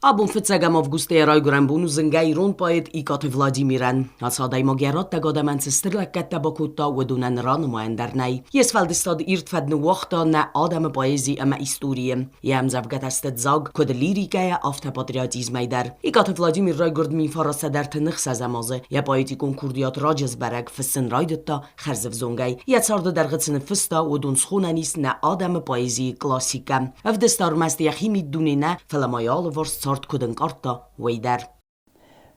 Абон фыццӕгӕм августы йӕ райгуырӕн бон у зынгӕ ирон поэт Икъаты Владимирӕн. Ацы адӕймаг йӕ раттӕг адӕмӕн цы стыр лӕггӕдтӕ бакодта, уыдонӕн ранымайӕн дӕр нӕй. Йе сфӕлдыстад ирд фӕд ныууагъта нӕ адӕмы поэзи ӕмӕ историйы. Йӕ ӕмдзӕвгӕтӕ сты дзаг, куыд лирикӕйӕ, афтӕ патриотизмӕй дӕр. Икъаты Владимир райгуырд 1936 азы. Йӕ поэтикон курдиат раджы сбӕрӕг, фыссын райдыдта хӕрзӕвзонгӕй. Йӕ царды дӕргъы цы ныффыста, уыдон схонӕн ис нӕ адӕмы поэзийы классикӕ. Ӕвдыста ӕрмӕст йӕхи миддуне нӕ, фӕлӕ ма йӕ алыварс цард куыд ӕнкъардта, уый дӕр.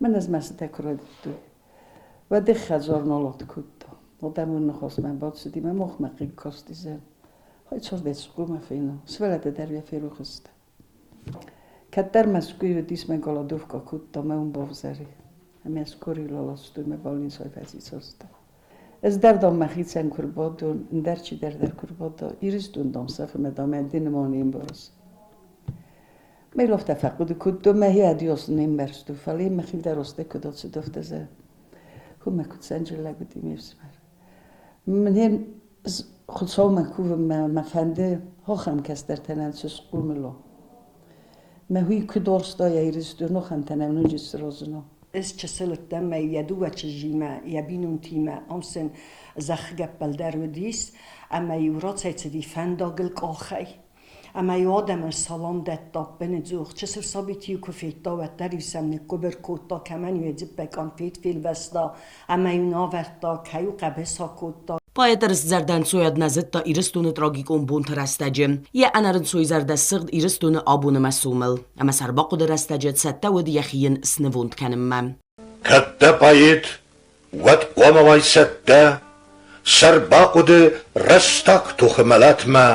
Мӕн ӕз мӕсытӕ куы райдыдтой, уӕд их хӕдзар нал кодта. Адӕмон ныхасмӕ бацыди, мӕ махмӕ хъыг касти зӕн. Хай цардӕй цъхъумӕ фена, сывӕллӕттӕ дӕр йӕ ферох сты. Кӕддӕр Мӕскуыйы уыдис мӕ голодовка кодта мӕ уым бавзӕри. Ӕмӕ скорый лаластой мӕ больницӕйы фӕци Ӕз дӕр дам мӕхицӕн куы рбадон, ӕндӕр чидӕр дӕр куы рбада, Ирыстон дам сӕфы мӕ дам ӕдде ныман не мбарыс. Мӕ афтӕ фӕхъуыды кодтон, мӕхи ӕдиос не мбӕрстон, фӕлӕ мӕхи дӕр афтӕ куыд ацыд, афтӕ зӕ. Хуымӕ куыд сӕнджылӕг уыди ме фсымӕр. Мӕн Хуыцаумӕ кувын мӕ фӕнды хохӕн кӕстӕртӕн цы схъомыл Мӕ уый куыд уарзта йӕ Ирыстон, охӕнтӕн ноджы сырӕзына. Ӕз чысыл уыдтӕн мӕ йӕ дыууӕ чызджимӕ, йӕ бинонтимӕ, ам сын зӕххы гӕппӕл дӕр уыдис, ӕмӕ-иу рацӕйцыди фӕндагыл къахӕй. Ӕмӕ-иу адӕмӕн салам дӕтта ӕппынӕдзух. Чысыл сабиты-иу куы федта, уӕддӕр-иу сӕм ныггуыбыр кодта, кӕмӕн-иу йӕ дзыппӕй къанфет фелвӕста ӕмӕ-иу ын авӕрдта, кӕй-иу хъӕбыс акодта. Поэты рыстзӕрдӕнцойад нӕ зыдта Ирыстоны трагикон бонты рӕстӕджы. Йӕ ӕнӕрынцой зӕрдӕ сыгъд Ирыстоны абоны мӕсумыл. Ӕмӕ сӕрбахъуыды рӕстӕджы цӕттӕ уыд йӕхи йын снывонд кӕнынмӕ. Кӕд дӕ поэт, уӕд хъуамӕ уай цӕттӕ, сӕрбахъуыды рӕстаг тохы мӕлӕтмӕ.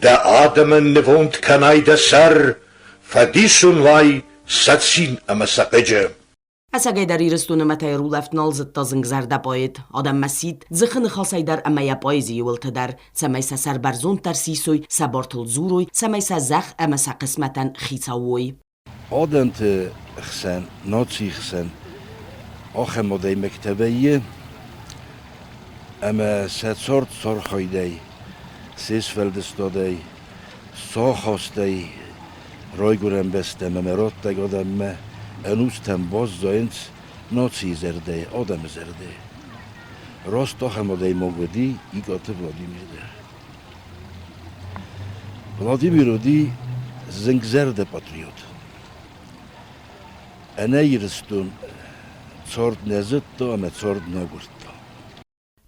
Дӕ адӕмӕн нывонд кӕнай дӕ сӕр, фӕдисон уай сӕ цин ӕмӕ сӕ хъыджы. Ӕцӕгӕйдӕр Ирыстоны мӕтӕй рулӕфт нал зыдта зынгзӕрдӕ поэт. Адӕммӕ сидт дзыхы ныхасӕй дӕр ӕмӕ йӕ поэзийы уылты дӕр, цӕмӕй сӕ сӕр бӕрзонддӕр сисой, сӕ бартыл дзурой, цӕмӕй сӕ зӕхх ӕмӕ сӕ хъысмӕтӕн хицау уой. Адӕмты хсӕн, нацийы хсӕн ахӕм адӕймӕгтӕ вӕййы, ӕмӕ сӕ цард сархайдӕй, се сфӕлдыстадӕй, сӕ ахастӕй райгуырӕн бӕстӕмӕ ӕмӕ раттӕг адӕммӕ ӕнустӕм баззайынц нацийы зӕрдӕйы, адӕмы зӕрдӕйы. Раст ахӕм адӕймаг уыди Икъаты Владимир дӕр. Владимир уыди зынгзӕрдӕ патриот. Ӕнӕ Ирыстон цард нӕ зыдта ӕмӕ цард нӕ агуырдта.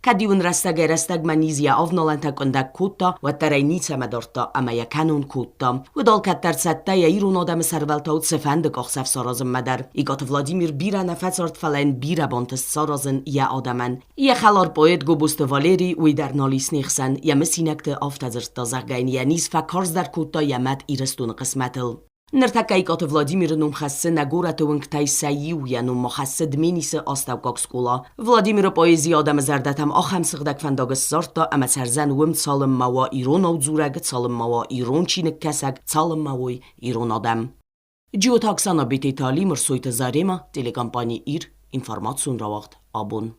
Кӕд-иу ын рӕстӕгӕй-рӕстӕгмӕ низ йӕ авналӕнтӕ къуындӕг кодта, уӕддӕр ӕй ницӕмӕ дардта ӕмӕ йӕ кӕнон кодта. Уыд алкӕддӕр цӕттӕ йӕ ирон адӕмы сӕрвӕлтау цыфӕнды къахдзӕф саразынмӕ дӕр. Икъаты Владимир бирӕ нӕ фӕцард, фӕлӕ йын бирӕ бантыст саразын йӕ адӕмӕн. Йӕ хӕлар поэт Гобозты Валери уый дӕр нал ис не хсӕн, йӕ мысинӕгты афтӕ дзырдта, зӕгъгӕ йын йӕ низ фӕкарздӕр кодта йӕ мад Ирыстоны хъысмӕтыл. Ныртӕккӕ Икъаты Владимиры ном хӕссы нӕ горӕты уынгтӕй сӕ иу, йӕ ном ма хӕссы Дменисы астӕуккаг скъола. Владимиры поэзи адӕмы зӕрдӕтӕм ахӕм сыгъдӕг фӕндаг ссардта ӕмӕ цӕрдзӕн уым, цалынмӕ уа иронау дзурӕг, цалынмӕ уа ирон чиныгкӕсӕг, цалынмӕ уой ирон адӕм. Джиоты Оксана, Бететы Али, Мырсойты Зарема, телекомпани «Ир», информацион рауагъд «Абон».